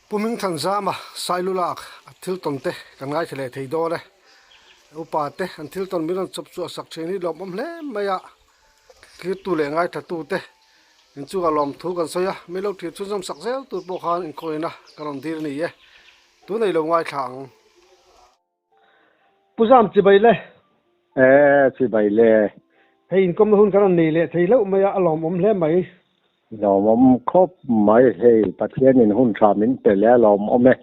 Pu Hmingthanzama Sailulak a thil tawn te kan ngaithla leh thei dawn e. Upa te an thil tawn min rawn chawp chhuah sak thin hi lawmawm hle mai a, thirtu leh ngaithlatu te inchungah lawmthu kan sawi a, min lo thir chhunzawm sak zel tur pawh khan inkhawina kan rawn dir a ni e. Tunei lo ngaithla ang. Pu Zam chibai le. E, chibai le. Hei inkawmna hun kan rawn nei leh thei hlauh mai a, a lawmawm hle mai. Lawmawm khawp mai hei, Pathianin hun tha min pe leh a lawmawm e.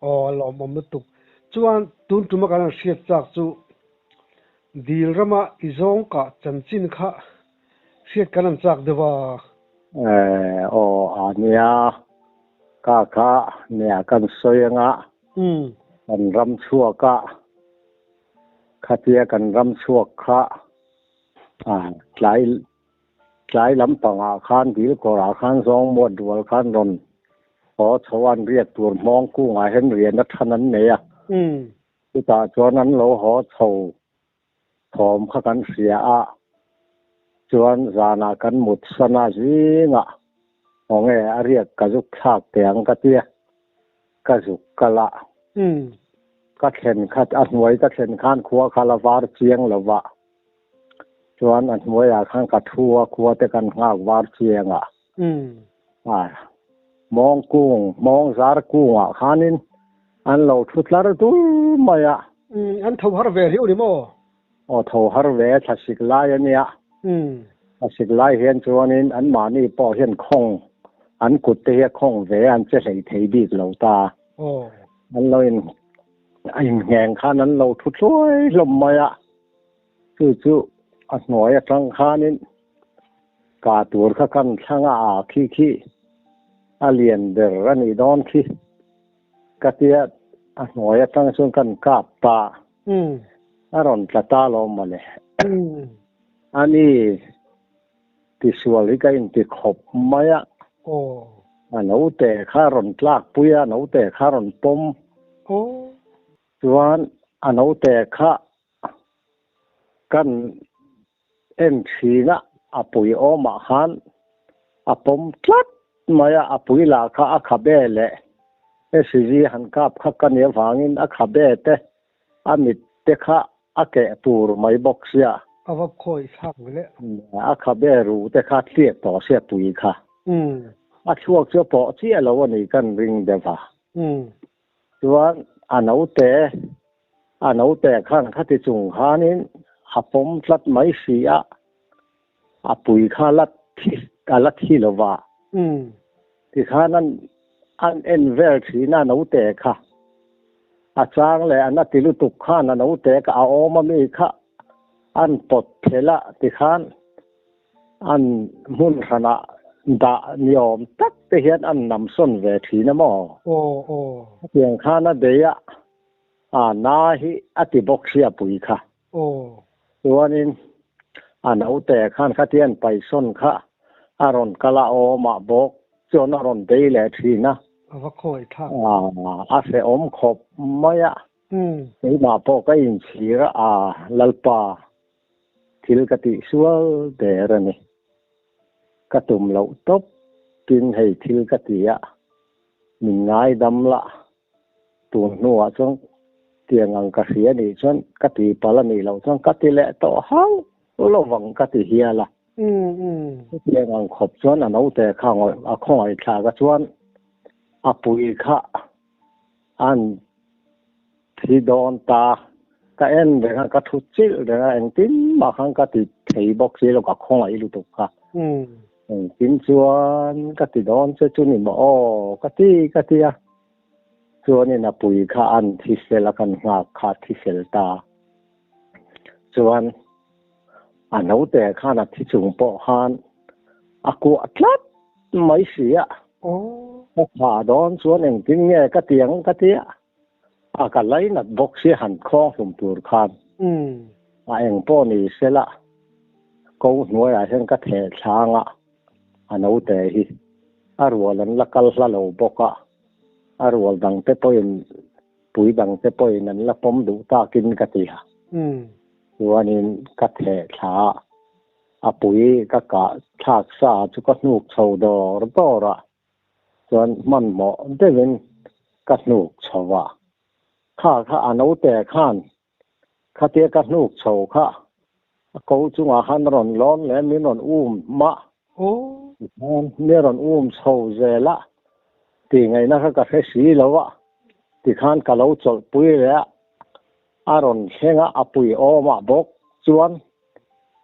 Aw, a lawmawm lutuk. Chuan tun tuma kan rawn hriat chak chu Dil rama i zawng kah chanchin kha hriat kan rawn chak deuh a. E, aw, a nia, ka kha nia kan sawi anga. Kan ram chhuak a, khatia kan ram chhuak kha tlai tlai lampangah khan dil kawrah khan zawng muat rual khan rawn haw chho a, an riak tur hmawng kungah hian riahna than an nei a, chutah chuan an lo haw chho thawm kha kan hria a, chuan zanah kan mut san a zingah awnge a riak ka zuk thlak teh ang ka tia, ka zuk kal a, ka thlen khat a hnuai ka thlen khan khua kha la var chiang lo va, chuan a hnuaiah khan ka thu a khua te kan nghak var chiang a, mawng kung mawng zar kungah khanin an lo thu tlar dul mai a. An tho har ve riau ni maw? Aw tho har ve thlasik lai a nia. Thlasik lai hian chuanin anmahni pawh hian khawng an kut te hi a khawng ve a an che hlei thei bik lo ta. An lo in a inngheng khan an lo thu thluai hlawm mai a. Chu chu a hnuai atang khanin kah tur kha kan thlang a a khi khi a lian ber a nih dawn khi ka tia a hnuai atang chuan kan kap ta a rawn tla ta lo mawle ani tisual hi ka inti khawp mai a a naute kha rawn tlak pui a naute kha rawn pawm chuan a naute kha Kan en thin a, a pui awmah khan a pawm tlat mai a, a pui lah kha a khabe leh SG han kap kha ka nih avangin a khabe te a mit te kha a keh tur mai bawk sia. A va khawi thlak ve le. A khabe ruh te kha tliak tawh sia pui kha. A thluak chu a pawh chiah lo a ni kan ring deuh a. Chuan a naute A naute khan khati chung khanin a pawm tlat mai si a, a pui kha la thi a la thi lo va. Tikhan an an en vel thin a naute kha. A chang leh an a ti lutuk khan a naute kha a awm ami kha an pawt phelh a tikhan an hmun hranah dah ni awm tak te hian an namsawn ve thin a maw? Hetiang khan a bei a. A na hi a ti bawk sia pui kha. Chuanin a naute khan khatian paihsawn kha a rawn kal a awmah bawk chuan a rawn bei leh thin a. A va khawi thlak. A hrehawm khawp mai a. Keimah pawh ka inchhir a, a Lalpa thil ka tih sual der a ni. Ka tum loh tawp tin hei thil ka ti a, min ngaidam la. Tun hnuah chuan tiang ang ka hria nih chuan ka ti palh a nih loh chuan ka ti leh tawh hauh lovang ka ti hial a. Chutiang ang khawp chuan a naute kha a khawngaih thlak a chuan a pui kha an thi dawn ta. Ka en reng a, ka thu chilh reng a, engtin mah khan ka ti thei bawk si lo ka khawngaih lutuk kha. Engtin chuan ka ti dawn che chu ni maw aw ka ti ka ti a. Chuanin a pui kha an thi fel a kan nghak kha a thi fel ta. Chuan a naute khan a thi chung pawh khan a kuah tlat mai si a. Ka thah dawn chuan engtin nge ka ti ang ka ti a. A ka lainat bawk si han khawng hlum tur khan. A eng pawh ni sela ko hnuaiah hian ka theh thlang a, a naute hi a rual an la kal hla lo bawk a, a rual dangte pawhin pui dangte pawhin an la pawm duh takin ka ti a. Chuanin ka theh thla a, a pui ka kah thlak sa chu ka hnuk chho dawr dawr a, chuan hmanhmawh deuhin. Ka hnuk chho a, kha kha a naute khan khatia ka hnuk chho kha a ko chungah khan a rawn lawn leh min rawn um mah. Tikhan mi a rawn um chho zel a, tih ngaihna kha ka hre si lo a, tikhan ka lo chawlhpui leh a, a rawn thleng a, a pui awmah bawk chuan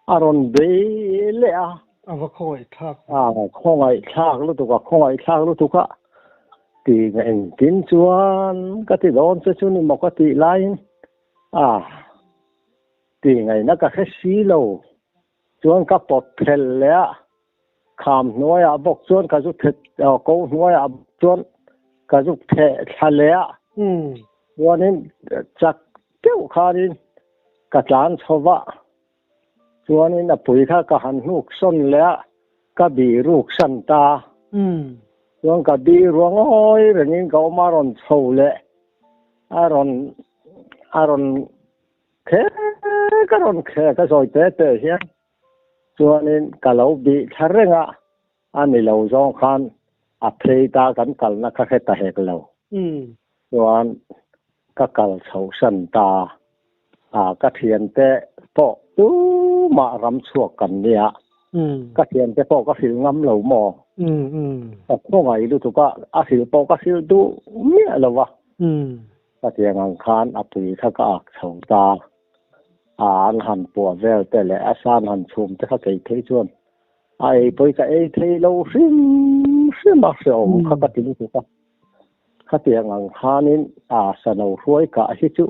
a rawn bei leh a. A va khawngaihthlak. A khawngaihthlak lutuk, a khawngaihthlak lutuk a, tih engtin chuan ka ti dawn che chu ni maw ka tih laiin a tih ngaihna ka hre si lo. Chuan ka pawt phelh leh a, kham hnuaiah bawk chuan ka zu thet, ko hnuaiah bawk chuan ka zu theh thla leh a. Chuanin chak deuh khanin ka tlan chho va, chuanin a pui kha ka han hnuk sawn leh a, ka bih ruk san ta. Chuan ka bih ruang awi rengin ka awm a rawn chho leh, a rawn a rawn Khe ka rawn khe ka sawi te te hian chuanin ka lo bih thla reng a, a ni lo zawng khan a phei ta kan kalna kha hre ta hek lo. Chuan ka kal chho san ta a, ka thiante pawh tumah ram chhuak kan nia, ka thiante pawh ka hrilh ngam lo maw? Ka khawngaih lutuk a, a hrilh pawh ka hrilh duh miah lo va. Khatiang ang khan a pui kha ka ak chho ta a, an han puah vel te leh a san han chhum te kha kei phei chuan a ei pawi ka ei thei lo hrim hrim a, hrehawm kha ka ti lutuk a. Khatiang ang khanin a sano hruai kah hi chu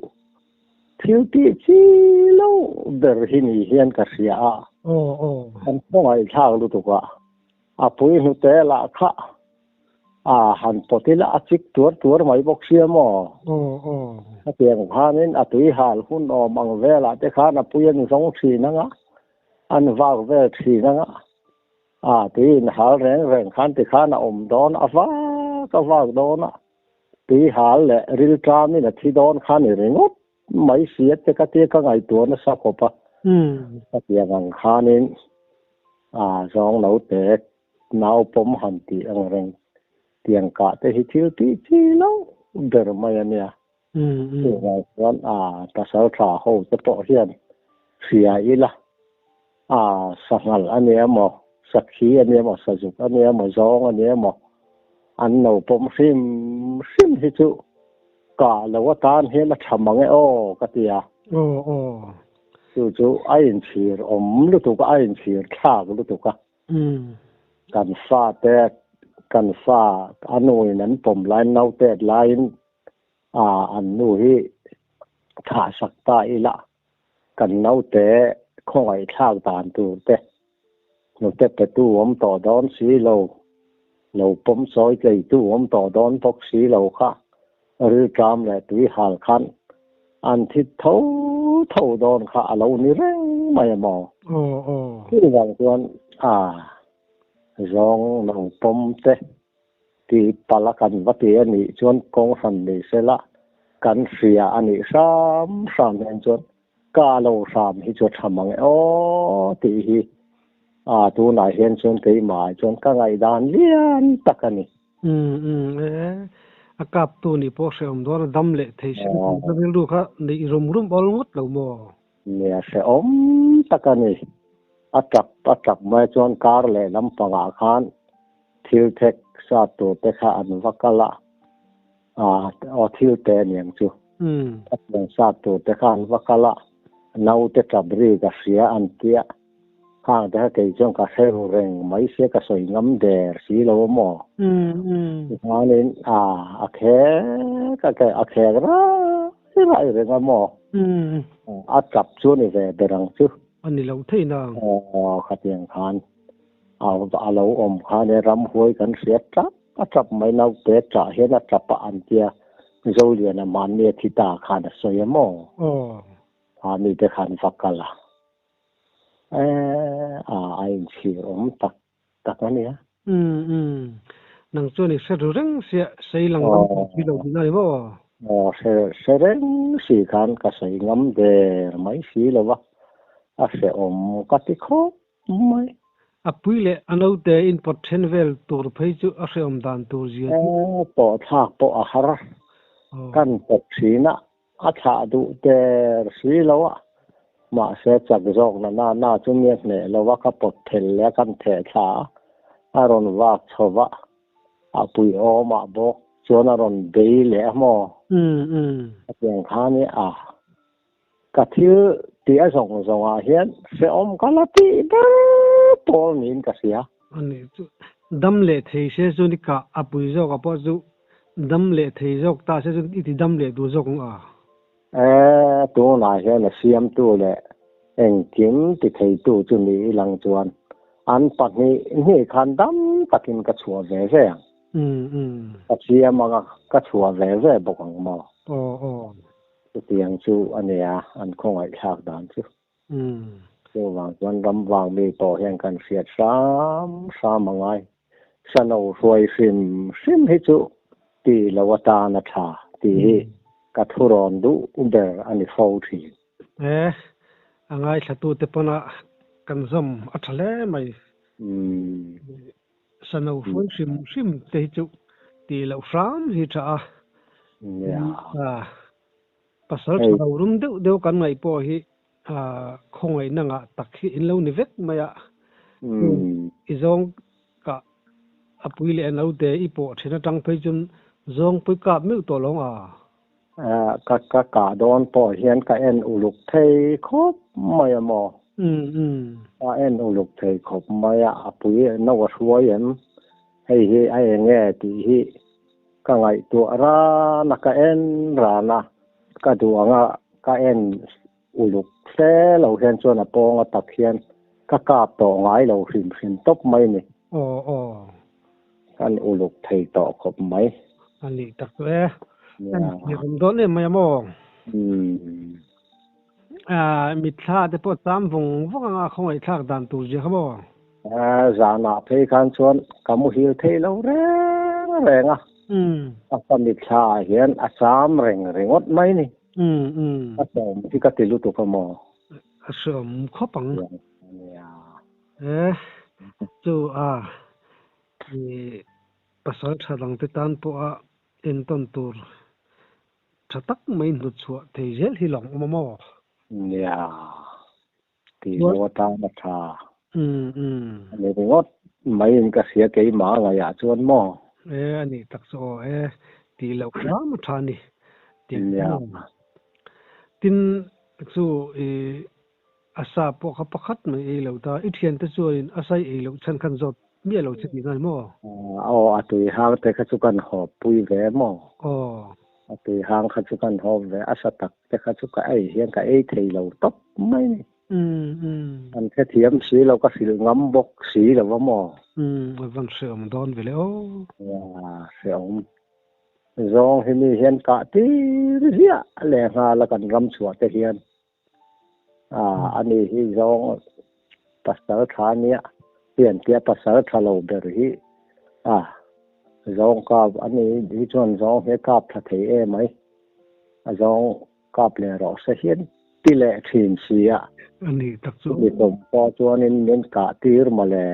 thil tih chi lo ber hi ni hian ka hria a, an khawngaihthlak lutuk a, a pui hnute lah kha A han pawt ila a chik tuar tuar mai bawk sia maw? Hetiang khanin a tui hal hun awm ang velah te khan a pui an zawng thin ang a, an vak vel thin ang a. A tui in hal reng reng khan tikhan a awm dawn a vak a vak dawn a, tui hal leh rilṭamin a thi dawn khan i ringawt mai sia te ka tia ka ngaihtuah nasa khawp a. Hetiang ang khanin a zawng lo tek Nau pawm han tih ang reng tiang kah te hi thil tih chi lo ber mai a nia. Chuvang chuan a pasal tha ho te pawh hian hria ila a sanghal a nia maw, sakhi a nia maw, sazuk a nia maw, zawng a nia maw an no pawm hrim hrim hi chu kah lo atan hian a tha mang e aw ka ti a. Chu chu a inchhir awm lutuk a, a inchhir thlak lutuk a. Kan fate, kan fa a nuin an pawm laiin nautet laiin an nu hi thahsak ta ila kan naute khawngaihthlak dan tur te, hnute petu awm tawh dawn si lo, lo pawm sawi tleitu awm tawh dawn bawk si lo kha rilṭam leh tuihal khan an thi tho tho dawn kha a lo ni reng mai a maw? Chuvang chuan a zawng lo pawm te tih palh a kan va ti a nih chuan kawng hran ni sela kan hria a nih hram hram hian chuan ka lo hram hi chu a tha mang e aw tih hi a tunah hian chuan keimah chuan ka ngaihdan lian tak a ni. Umm umm e a kap tu nih pawh hrehawm dawn a dam leh thei si lutuk ka rilru kha neih rum rum awl ngawt lo maw? Nia hrehawm tak a ni. A tap a tap mai chuan kar leh lampangah khan thil thek sa tur te kha an va kal a, aw thil te aniang chu. A pian sa tur te kha an va kal a, naute tap ri ka hria an tia. Khang te kha kei chuan ka hre ru reng mai sia ka sawi ngam der si lo a maw? Tichuanin a a khek a a khek rai rai reng a maw? A tap chu a ni ve ber ang chu. A ni lo thei nang. Aw khatiang khan a a lo awm khan e ramhuai kan hriat tap a tap mai naute tah hian a tap a an tia Zoliana mahni a thi ta khan a sawi a maw? Aw. Kha mite khan va kal a. Eh, a a inchhir awm tak tak a nia. Umm umm, nang chuan i hre ru reng sia, sei lang ram pawh pui lo tihna ni maw? Aw, hre hre reng si khan ka sawi ngam der mai si lo va, a hrehawm ka ti khawp mai. A pui leh a naute in pawt then vel tur phei chu a hrehawm dan tur zia chu. Eh, pawh thlak pawh a har. Kan pawt thin a, a thlah duh der si lo a, mahse chak zawk na na na chu mi a hneh lo a, ka pawt phel leh a, kan theh thla a, a rawn vak chho va, a puiawm ah bawk chuan a rawn bei leh a maw? A piang khan i a. Ka thil tih a zawng zawng ah hian hrehawm ka la tih ber pawl niin ka hria. A nih chu dam leh thei se chu ni kah a pui zawk ah pawh chu dam leh thei zawk ta se chu i ti dam leh duh zawk ang a. E, tunah hian a siamtu leh engkim ti theitu chu ni ilang chuan an pahnih hnih khan dam takin ka chhuah ve ve ang. Ka siam anga ka chhuah ve ve bawk ang maw? Aw aw. Chutiang chu a nia, an khawngaihthlak dan chu. Chuvang chuan ram vang mi pawh hian kan hriat hram hram a ngai. Sano hruai hrim hrim hi chu ti lo atan a tha tih hi ka thurawn duh ber a ni fo thin. E, a ngaithlatute pawna kan zawm a tha hle mai. Sano hruai hrim hrim te hi chu tih loh hram hi tha a. Pasal tha lo rum deuh deuh kan ngaih pawh hi khawngaihna ngah tak hi in lo ni vek mai a. I zawng kah a pui leh a naute i pawh then atang phei chuan zawng pui kap meuh tawh lo ang a. Ka ka kah dawn pawh hian ka en uluk thei khawp mai a maw? Ka en uluk thei khawp mai a, a pui no a hruai em? Hei hi a eng nge tih hi ka ngaihtuah ran a, ka en ran a, ka duh ang a, ka en uluk hle lo hian chuan a pawng a tak hian ka kap tawh ngai lo hrim hrim tawp mai ni. Aw aw. Kan uluk thei tawh khawp mai. A nih tak chu e. Kan hniam dawn em mai a maw? Umm. Mitthla te pawh cham vawng vawng anga khawngaihthlak dan tur zia kha maw? Zanah phei khan chuan ka muhil thei lo reng reng a. A ka mitthla ah hian a cham reng ringawt mai ni. A sawm hi ka ti lutuk a maw? A sawm khawp ang. E chu a i pasal tha dangte tan pawha entawn tur tha tak mai hnut chhuah thei zel hi lawng awm a maw? Nia, tih lo atan a tha. A ni ringawt maiin ka hria keimah a ngaihah chuan maw? E a nih tak chu aw e, tih loh hram a tha a ni. Nia. Tin chu i A sa pawh kha pakhat mai ei lo ta. I thiante chuanin a sai ei loh chhan khan zawt miah lo che tih ngai maw? Aw, a tui hang te kha chu kan hawp pui ve maw? Aw. A tui hang kha chu kan hawp ve. A sa tak te kha chu ka ei hian ka ei thei lo tawp mai ni. An hrethiam si lo, ka hrilh ngam bawk si lo va maw? A van hrehawm dawn ve le aw. Ia, hrehawm. Zawng hi mi hian kah tir ziah lehnghal a kan ram chhuah te hian. A ni hi zawng pasal tha nia hian tia pasal tha lo ber hi a zawng kap a ni hi chuan zawng hi a kap tha thei em mai a zawng kap leh rawh se hian ti leh thin si a a ni tak chu mi tum pawh chuanin min kah tir mawle.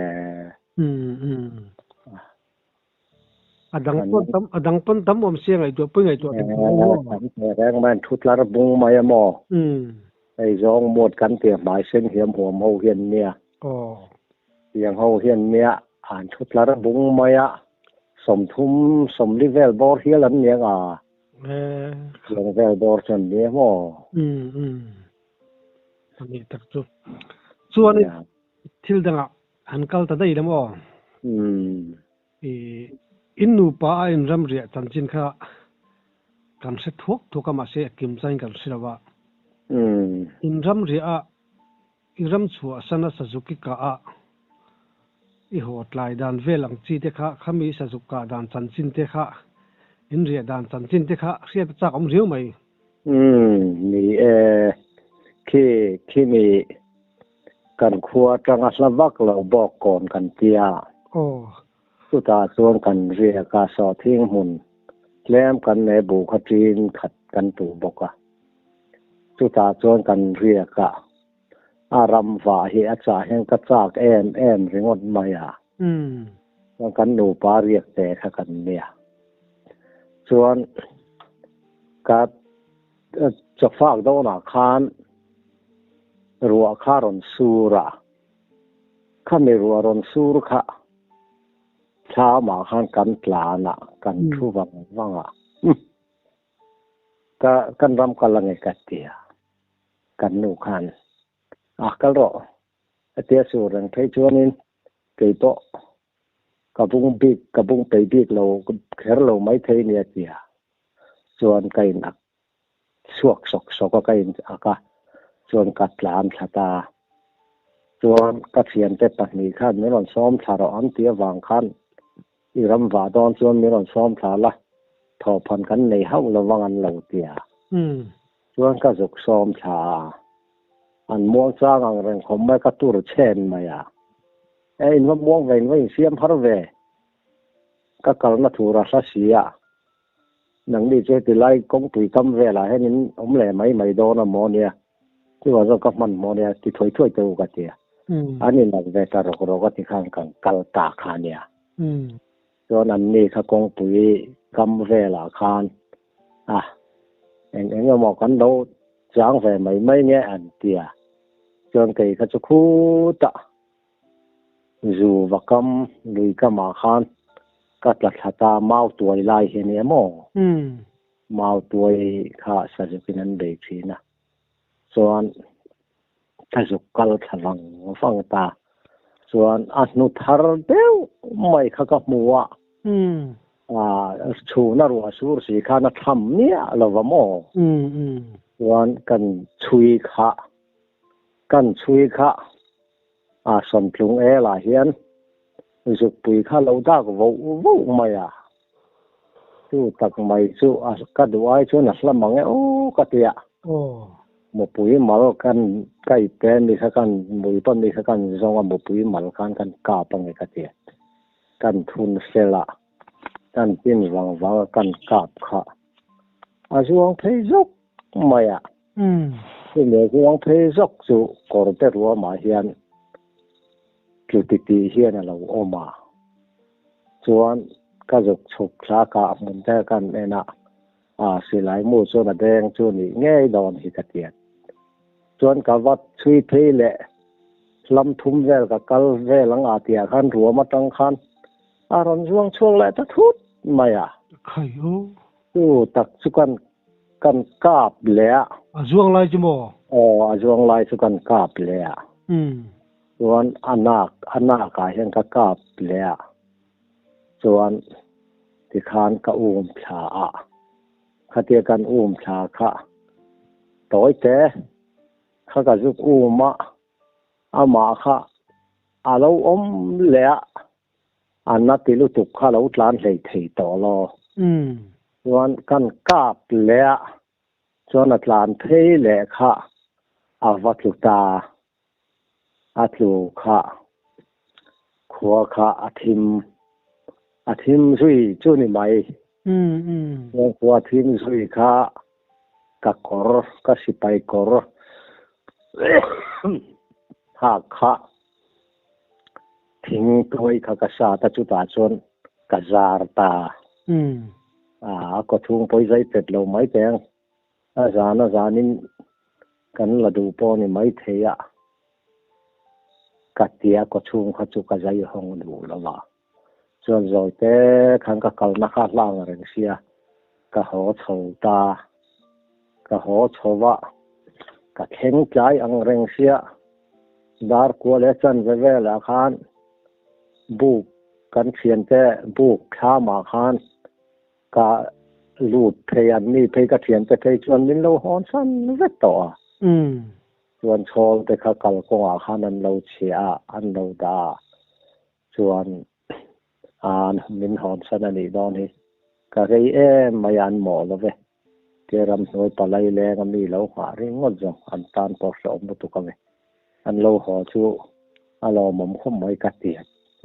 A dang pawn tam a dang pawn tam awm sia ngaihtuah pawh i ngaihtuah thei tawh lo maw? Kan thei reng mai an thu tlar bung mai a maw? Hei zawng muat kan tia hmai sen hiam huam ho hian nia. Tiang ho hian nia an thu tlar bung mai a 30 40 vel bawr hial an niang a. Tiang vel bawr chuan nia maw? A nih tak chu. Chuan thil dangah han kal ta daih la maw? I in nupa a in ramriah chanchin kha kan hre thuak thuak a mahse a kim chain kan hre lo a. In ramriah a i ram chhuah sana sazuk i kah a i haw tlai dan vel ang chi te kha khami sazuk kah dan chanchin te kha in riah dan chanchin te kha hriat a chak awm riau mai. Ni e, khi khimi Kan khua atanga hla vak lo bawk kawn kan tia. Aw. Chutah chuan kan riak a, sawhthing hmun tlem kan nei bu kha ṭin khat kan tuh bawk a. Chutah chuan kan riak a, a ram vah hi a chah hian ka chak em em ringawt mai a. Chuan kan nupa riak te kha kan nia. Chuan. Ka chawfak dawnah khan ruah kha rawn sur a, khami ruah rawn sur kha thlamah khan kan tlan a, kan thu vang vang a. Ka kan ram kal ange ka ti a, kan nu khan a kal rawh a tia sur reng phei chuanin kei pawh ka bung bik ka bung peih bik lo kher lo mai thei nia ti a chuan ka in ak chhuak sawk sawk a ka in ak a chuan ka tlan thla ta chuan ka thiante pahnih khan min rawn sawm thla rawh an tih avang khan i ram vah dawn chuan min rawn sawm thla la thawhphan kan nei hauh lo vang an lo ti a chuan ka zuk sawm thla a an muang chang ang reng khawp mai ka tur chhen mai a. E in va muang ve in va insiam har ve. Ka kalna tur a hla si a. Nangni chu heti lai kawngpui kam velah hian in awm leh mai mai dawn a maw nia. Chuvang chuan ka hman maw nia ti thuai thuai teh u ka ti a. An inlak ve ta rawk rawk a ti khan kan kal ta kha nia. Chuan anni kha kawngpui kam velah khan a eng eng emaw kan lo chang ve mai mai nge an ti a. Chuan kei kha chu khutah Zu va kam lui kamah khan ka tla thla ta mau tuai lai hi a nia maw? Mau tuai kha sazukin an bei thin a, chuan ka zuk kal thla vang vang ta. Chuan a hnu thar deuh mai kha ka hmu a, chhuna ruah sur si khan a tham miah lo va maw? Chuan kan chhui kha kan chhui kha A sawmtlung elah hian zukpui kha lo dak voh voh mai a, chu tak mai chu a ka duh ai chuan a hla mang e aw ka ti a. Mupui mal kan ka ip te mi kha kan mui pawn mi kha kan zawng a mupui mal khan kan kap ange ka ti a, kan thun fel a, kan pin vang vang a kan kap kha a zuang phei zawk mai a. Chumi a zuang phei zawk chu kawr te ruamah hian tlu ti tih hian a lo awm a. Chuan ka zuk chhuk thla kah hmun te kan en a, a silai mu chuan a deng chu nih ngei dawn hi ka tiat. Chuan ka va chhui phei leh hlam thum vel ka kal vel ang a tihah khan ruam atang khan a rawn zuang chhuak leh ta thut mai a. Khai u. Chu tak chu kan kan kap leh a. A zuang lai chu maw? Aw, a zuang lai chu kan kap leh a. Chuan a nak, a nak ah hian ka kap leh a. Chuan tikhan ka um thla a. Khatia kan um thla kha tawi te kha ka zuk um a, amah kha a lo awm leh a. A na ti lutuk kha lo tlan hlei thei tawh lo. Chuan kan kap leh a, chuan a tlan phei leh kha a va tlu ta. A tlu kha khua kha a thim, a thim zui chu ni mai. Chuan khua thim zui kha ka kawr, ka sipai kawr hak kha Thing tuai kha ka sat a chutah chuan ka zar ta. A kawchhung pawi zai pet lo mai teh ang. A zan a zanin kan la duh pawh ni mai thei a. Ka tia kawchhung kha chu ka zai hawng duh lo va. Chuan zawi te khan ka kalna kha hlang reng sia ka haw chho ta. Ka haw chho va ka thleng tlai ang reng sia dar kua leh chanve velah khan buk kan thiante buk thlamah khan ka lut phei an ni phei ka thiante phei chuan min lo hawn san vek tawh a. Chuan chhawl te kha kalkawngah khan an lo chhiah a, an lo dah a. Chuan an min hawn san a nih dawn hi. Ka rei em mai a an mawh lo ve. Ke ramhnuai palai leng a mi lo nghah ringawt zawng an tan pawh hrehawm lutuk ang e. An lo haw chu a lawmawm khawp mai ka ti.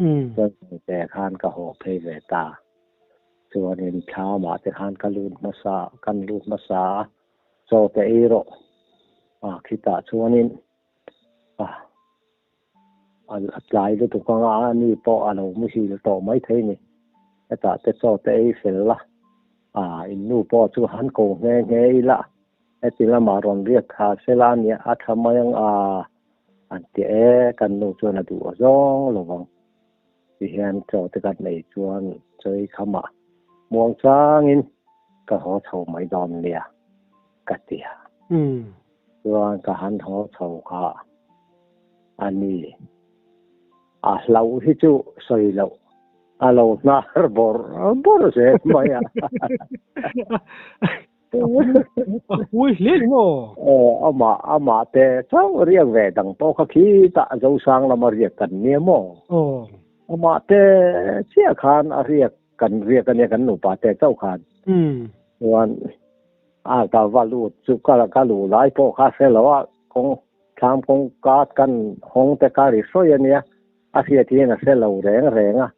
Chuan te khan ka haw phei ve ta. Chuanin thlamah te khan ka lut hmasa kan lut hmasa a, chaw te ei rawh. A khitah chuanin a A tlai lutuk ang a, ani pawh a lo muhil tawh mai thei ni. Hetah te chaw te ei fel la. A in nu pawh chu han ko nghe nghe ila heti lamah rawn riak tha sela a nia a tha mai ang a an ti e kan nu chuan a duh a zawng lo vang ti hian chaw te kan nei chuan chawi khamah muang changin ka haw chho mai dawn nia ka ti a. Chuan ka han haw chho kha a ni. A hlauh hi chu sawi loh a lo hnar bawrh bawrh zel mai a. A huai hle ni maw? Aw, amah amah te chauh riak ve dang pawh kha khitah Zosang lama riak kan nia maw? Aw. Amah te chiah khan a riak kan riak a nia kan nupa te chauh khan. Chuan a ka va lut chu ka ka luh lai pawh kha hre lo a kawng thlam kawngka kan hawng te kha ri hrawi a nia a hriat hian a hre lo reng reng a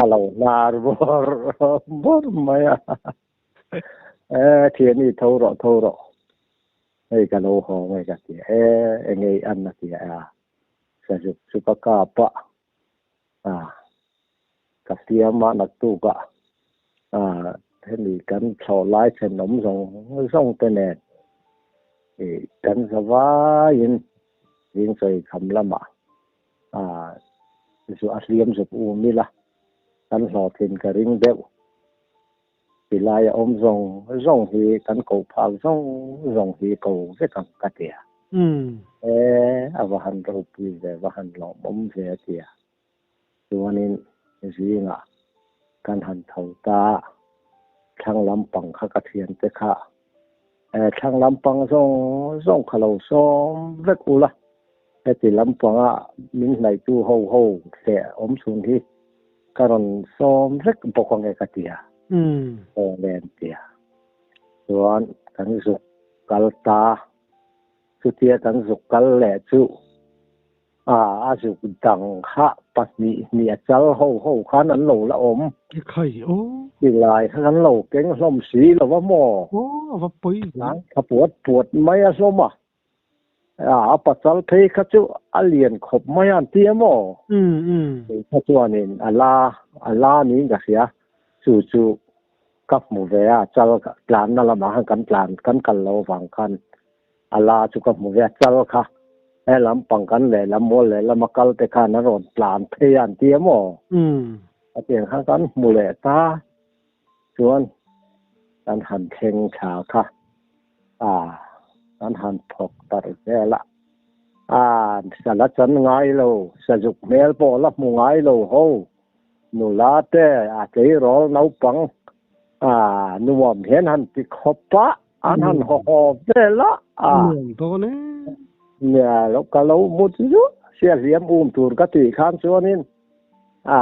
a lo hnar bawrh bawrh mai a e thiani tho rawh tho rawh hei ka lo haw nge ka ti e enge i an a ti a sazuk chu ka kap a a ka siam a naktuk a a hemi kan thlawh lai thenawm zawng zawng te nen ih kan za vaiin zing sawi kham lamah a zu a hliam zuk um ila kan hlawhtlin ka ring deuh. Tilai a awm zawng zawng hi kan koh phak zawng zawng hi ko vek ang ka ti a. E, a va han ropui ve, va han lawmawm ve a ti a. Chuanin zingah kan han tho ta a, thlang lampang kha ka thiante kha, e, thlang lampang zawng zawng kha lo sawm vek ula, heti lampanga min hnaihtu ho ho hleh awm chhun hi Ka rawn sawm vek bawk ange ka ti a, aw len ti a. Chuan kan zuk kal ta, chutia kan zuk kal leh chu a a zuk dang kha pahnih hnih a chal ho ho khan an lo la awm. Khai aw. Tilai kha kan lo keng hlawm si lo va maw? Aw a va pawi ve. Thla puat puat mai a hlawm a. A pasal phei kha chu a lian khawp mai a an ti a maw? Kei kha chuanin a la a la niin ka hria. Chu chu ka hmu ve a, chal tlanna lamah khan kan tlan kan kal lo avang khan a la chu ka hmu ve a, chal kha he lampang kan lehlam mual lehlama kal te khan a rawn tlan phei a an ti a maw? A tiang khan kan hmu leh ta. Chuan kan han thleng thla kha a kan han thawk tarh vel a, a sa la chan ngai lo, sazuk hmel pawh la hmu ngai lo ho, nula te a tleirawl naupang a nuam hian han ti khawp a, an han haw haw vel a, a Nuam dawn e. Nia lo ka lo mut zut sia hliam um tur ka tih khan chuanin a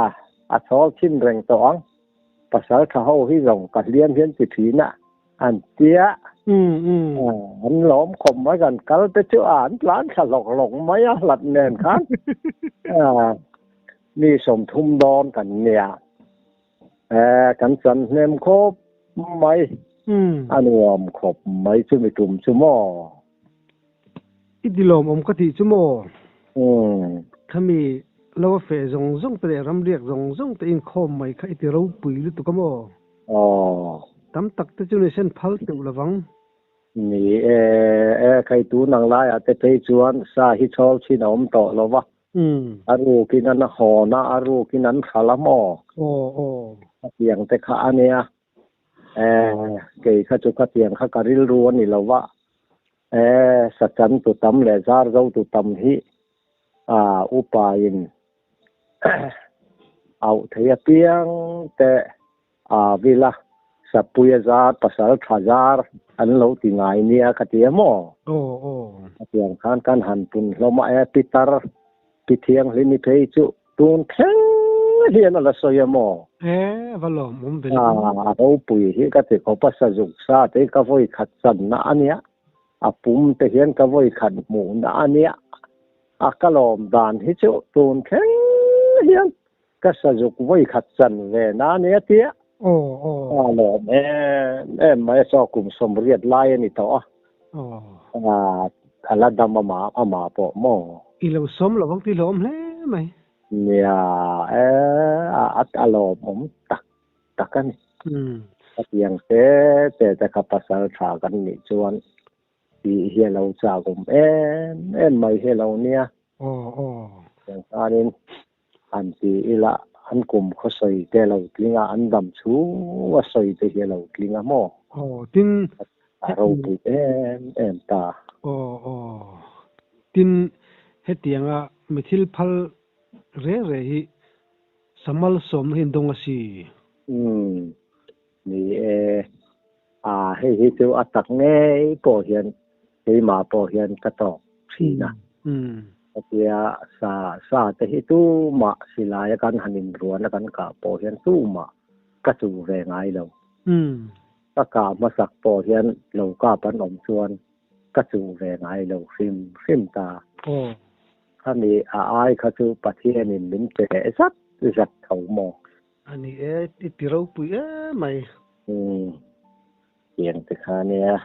a chhawl chhin reng tawh ang. Pasal tha ho hi zawng ka hliam hian ti thin a an tia. An lawm khawp mai kan kal te chu a an tlan thla hlawk hlawk mai a hlat nen khan mi 30 dawn kan nia kan chan hnem khawp mai a nuam khawp mai chu mi tum chu maw. I ti lawmawm ka tih chu maw? Khami lo a feh zawng zawng te leh ramriak zawng zawng te inkhawm mai kha i ti ropui lutuk a maw? Tam tak te chu ni sen phal teuh lovang. Ni e, e khai tun ang laiah te phei chuan sa hi chhawl chhin a awm tawh lo va. A rukin an hawn a, a rukin an hral a maw? Khatiang te kha a nia. Eh, kei kha chu khatiang kha ka rilru a ni lo va. Eh, sachan tu tam leh zar zo tu tam hi ah upa in auh thei apiang te ah vila sapuia zar pasal tha zar an lo ti ngai nia ka ti a maw? Khatiang khan kan han pun hlawm a e pitar Pi Thianghlim i phei chu tun thleng hian a la sawi a maw? E, a va lawmawm ve le. A ropui hi ka ti khawp a, sazuk sa te hi ka vawi khat channa a nia, a pum te hian ka vawi khat hmuhna a nia, a ka lawm dan hi chu tun thleng hian ka sazuk vawi khat chan ve na a nia tia. A lawm em em mai a, chaw kum 80 lai a ni tawh a. A la dam amah amah pawh maw? I lo sawm lo vang tih hlawm hle mai. Nia e, a a lawmawm tak tak a ni. Khatiang te te te kha pasal tha kan nih chuan tih hi a lo chak awm em em mai hi a lo nia. Aw aw. Tiang khanin han ti ila an kum khaw sawi te a lo tling a, an dam chhung a sawi te hi a lo tling a maw? Aw tin. A ropui em em ta. Aw aw. Tin hetianga mi thil phal reng reng hi Samal sawmna hi an dawng a si. Umm, ni e. A, hei hi chu a tak ngei pawh hian keimah pawh hian ka tawk thin a. Hetia sa sa te hi tumah silaia kan han inruana kan kah pawh hian tumah ka chuh ve ngai lo. Ka kah hmasak pawh hian lo kap an awm chuan ka chuh ve ngai lo hrim hrim ta. Khami a ai kha chu Pathianin min pe zat zat tho maw? A ni e, i ti ropui em mai. Umm, tiang te kha nia.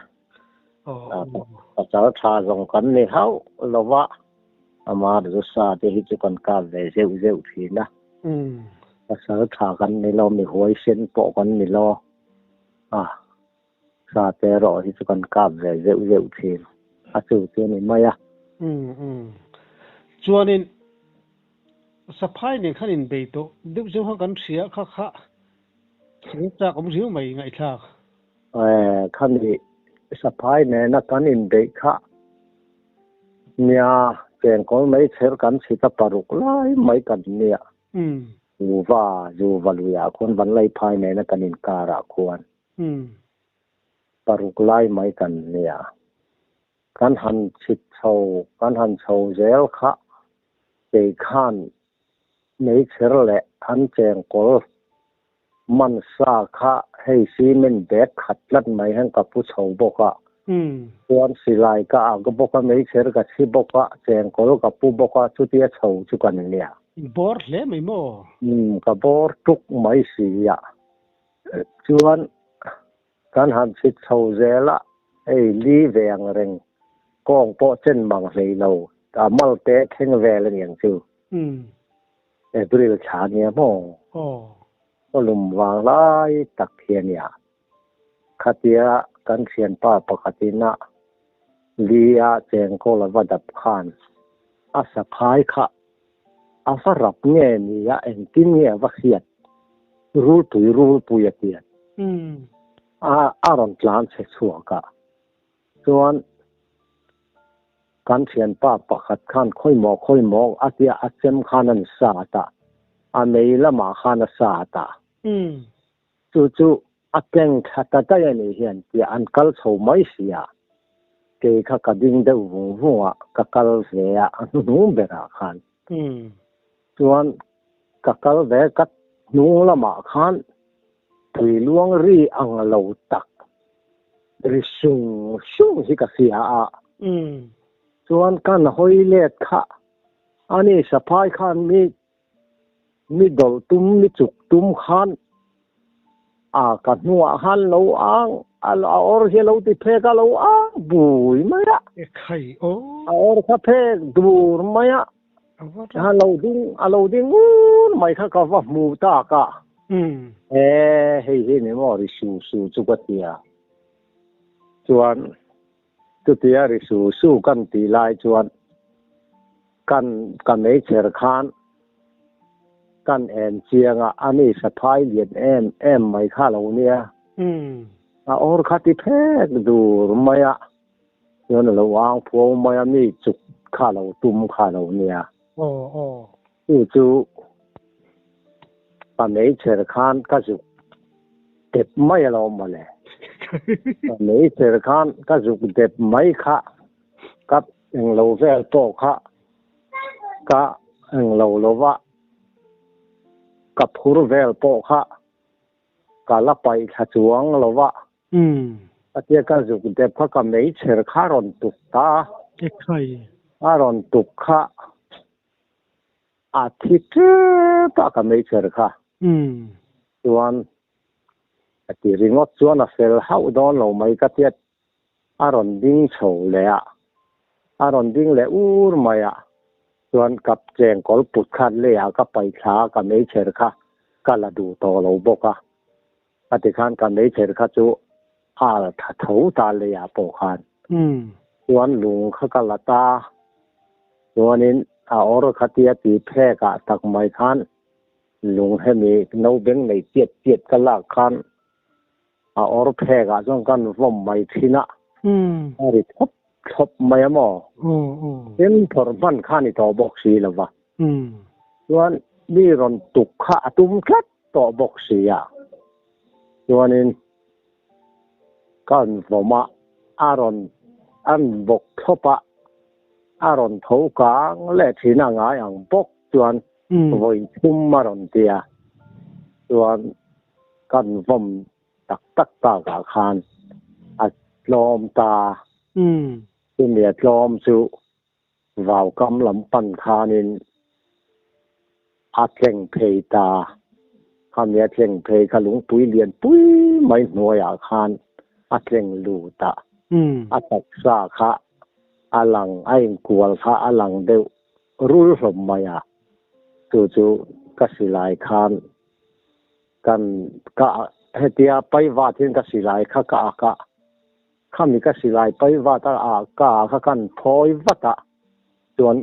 Pasal tha zawng kan ni hauh lo va, ama Rusa te hi chu kan kap ve zeuh zeuh thin a. Pasal tha kan ni lo, mi huaisen pawh kan ni lo. A, sa te erawh hi chu kan kap ve zeuh zeuh thin. A chu chu a ni mai a. Umm, chuanin Saphai nen khan inbei tawh deuh zeuh kha kan hria kha kha thil chak awm riau mai ngaihthlak. Eh, khami Saphai nena kan inbeih kha nia chengkawl mai chher kan chhit a paruk lai mai kan nia. Zuva, Zuva luiah khuan Vanlaiphai nena kan inkarah khuan paruk lai mai kan nia. Kan han chhit chho, kan han chho zel kha kei khan meichher leh an chengkawl man sa kha hei cement bag khat tlat mai hian ka pu chho bawk a. Chuan silai ka ak bawk a, meichher ka chhi bawk a, chengkawl ka pu bawk a, chutia chho chu kan nia. In bawr hle mai maw? Umm, ka bawr tuk mai si a. Chuan Kan han chhit chho zel a, hei li ve ang reng, kawng pawh chen mang hlei lo, a mal te thleng vel a niang chu. April thla nia maw? Aw lum vang lai tak hi a nia. Khatia kan thianpa pakhatin a li a chengkawl a va dap khan a saphai kha a va rap nge ni a, engtin nge a va hriat? Rulpui rulpui a tiat a, a rawn tlan chhe chhuak a, chuan kan thianpa pakhat khan khawimaw khawimaw a tia a chem khan a ni sat a, a mei lamah khan a sat a, chu chu a keng thla ta daih a nih hian tia an kal chho mai si a, kei kha ka ding deuh vung vung a, ka kal ve a, a hnuhnung berah khan. Chuan ka kal ve ka hnung lamah khan tui luang ri ang lo tak ri sung sung hi ka hria a. Chuan kan hawi let kha ani saphai khan mi mi dawlh tum mi chuk tum khan a ka hnuah khan lo ang a awr hi a lo ti phek a lo ang bui mai a. A awr kha phek dur mai a. A lo ding a lo ding ngur mai kha ka va hmu tak a. E hei hi ni maw ri su su chu ka ti a. Chuan chutia ri su su kan tih lai chuan kan ka meichher khan kan en chiang a, ani saphai lian em em mai kha a lo nia. A awr kha ti phek dur mai a. Chuan a lo ang phuau mai a, mi chuk kha lo tum kha lo nia. Aw aw. Chu chu ka meichher khan ka zuk dep mai a lo mawle. Ka meichher khan ka zuk dep mai kha ka englo vel pawh kha ka englo lova ka phur vel pawh kha ka la paih thla chuang lova. A tia ka zuk dep kha ka meichher kha a rawn tuk ta a. A rawn tuk kha a thi tep a ka meichher kha. Chuan a ti ringawt chuan a fel hauh dawn lo mai ka tia a rawn ding chho leh a. A rawn ding leh ur mai a. Chuan ka chengkawl put khan leiah ka paih thla a ka meichher kha ka la duh tawh lo bawk a. Khati khan ka meichher kha chu a alh tha tho ta leiah pawh khan. Chuan lung kha ka la ta. Chuanin a awr khatia ti phek ah tak mai khan lung hemi no beng nei chiat chiat ka lak khan a awr phek ah chuan kan vawm mai thin a, a ri thlawp thlawp mai a maw? Tin phawrh hman kha ni tawh bawk si lo va. Chuan mi rawn tuk kha a tum tlat tawh bawk si a. Chuanin kan vawm a, a rawn an bawk thlawp a, a rawn tho kang leh thin a ngai ang bawk chuan vawi thum a rawn ti a. Chuan kan vawm tak tak takah khan a tlawm ta. Chumi a tlawm chu vaukam lam pan khanin a tleng phei ta. Khami a tleng phei kha lungpui lian pui mai hnuaiah khan a tleng lut a. A taksa kha a lang, a inkual kha a lang deuh rul hlawm mai a. Chu chu ka silai khan Kan ka hetia paivat hian ka silai kha ka ak a, khami ka silai paivat a ah ka ah kha kan phawi vat a, chuan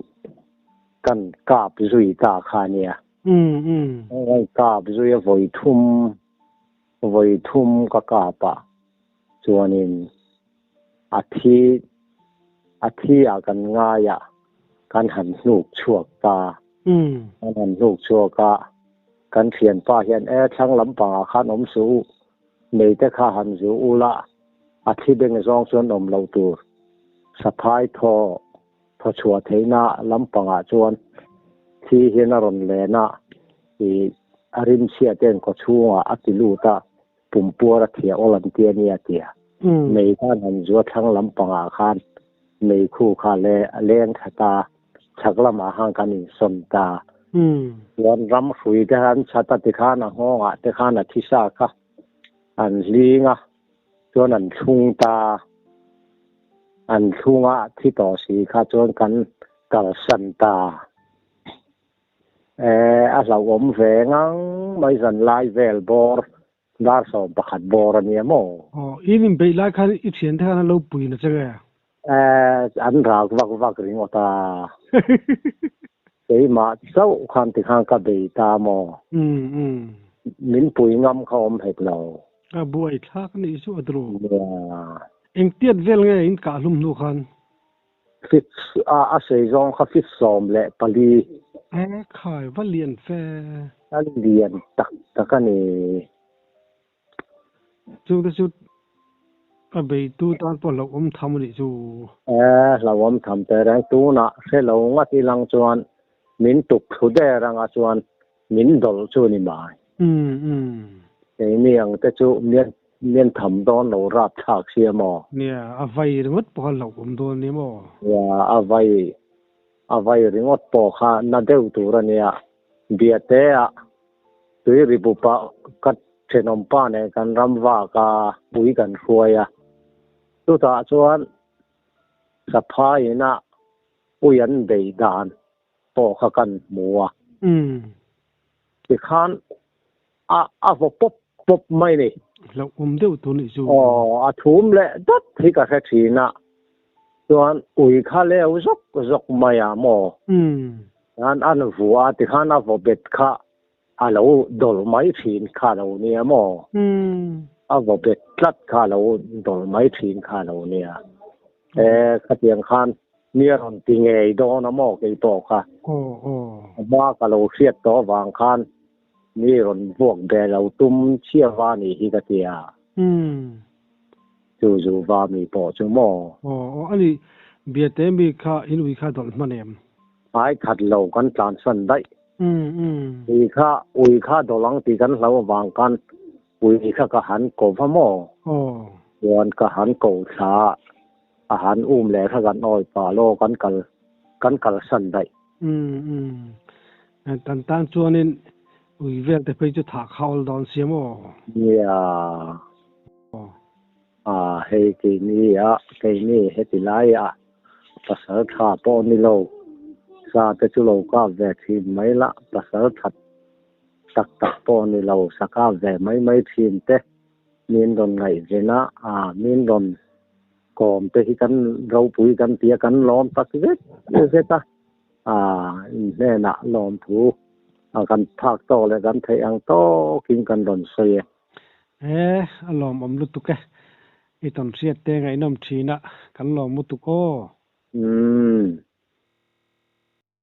kan kap zui ta kha nia. Kan kap zui a vawi thum vawi thum ka kap a, chuanin a thi a thi ah kan ngai a, kan han hnuk chhuak ta. Kan han hnuk chhuak a. Kan thianpa hian e thlang lampangah khan awm suh u, nei te kha han zu u la, a thi beng zawng chuan awm loh tur. Saphai thaw thaw chhuah theihna lampangah chuan thi hian a rawn len a, ih a rimchhia ten kawchhungah a ti lut a, pumpuar a thiah awl an ti a nia tia. Nei khan han zu a thlang lampangah khan nei khu kha le a leng thla ta. Chhak lamah khan kan insawn ta. Chuan ram hrui te khan chhat a tikhan a nghawngah te khan a thisa kha an hling a, chuan an thlung ta. An thlung a thi tawh si kha chuan kan kalsan ta. Eh, a hlauhawm ve ngang mai zan lai vel bawr Dar 11 bawr a nia maw? Aw, in inbeih lai khan i thiante khan an lo pui na che nge? Eh, an rak vak vak ringawt a. Keimah chauh khan tikhan ka bei ta maw? Umm, umm. Min pui ngam kha awm hek lo. A buai thlak a nih chu a dru. Nia. Engtiat vel nge in kah hlum hnu khan? Fit a a sei zawng kha fit 14. E khai va lian fe. A lian tak tak a ni. Chungte chu a beitu tan pawh hlauhawm tham a nih chu. E hlauhawm tham teh reng tunah hre lo ngat ilang chuan min tuk thlu der anga chuan min dawlh chu ni mai. Umm umm. Keini ang te chu mian mian tham dawn lo rap thlak sia maw? Nia, a vai ringawt pawh kha hlauh awm dawn nia maw? Nia, a vai a vai ringawt pawh kha na deuh tur a nia. Biate ah tui ri bup ah ka thenawm pa nen kan ram vak a pui kan hruai a. Chutah chuan saphai ina ui an bei dan pawh kha kan hmu a. Tikhan a a vaw pawp pawp mai ni. Hlauhawm deuh tur nih chu. Aw, a thum leh dat hi ka hre thin a. Chuan ui kha leu zawk zawk mai a maw? Khan an vua a tikhan a vaw bet kha a lo dawlh mai thin kha lo nia maw? A vaw bet tlat kha a lo dawlh mai thin kha lo nia. E, khatiang khan mi a rawn ti ngei dawn a maw kei pawh kha. A hma ka lo hriat tawh avang khan mi rawn vuak be lo tum chhia va nih hi ka ti a. Chu zu va mi pawh chu maw? Aw aw a ni, Biate mi kha in ui kha dawlh hman em? Ai khat lo kan tlansan daih. Ui kha ui kha dawlh ang tih kan hlo avang khan Ui kha ka han ko va maw? Chuan ka han ko thla a, a han um leh kha kan awi pah law kan kal kan kalsan daih. Umm umm. Kan tan chuanin ui vel te phei chu thah kha awl dawn sia maw? Nia. Ah hei keini a keini heti lai a pasal tha pawh ni lo sa te chu lo kap ve thin mai la pasal that tak tak pawh ni lo sa kap ve mai mai thin te. Min rawn ngaihven a, min rawn kawm te hi kan ropui kan ti a, kan lawm tak zet zet a, in hnenah lawmthu kan phak tawk leh kan theih ang tawkin kan rawn sawi e. He, a lawmawm lutuk e. I tawnhriat te ngaihnawm thin a, kan lawm lutuk aw. Umm.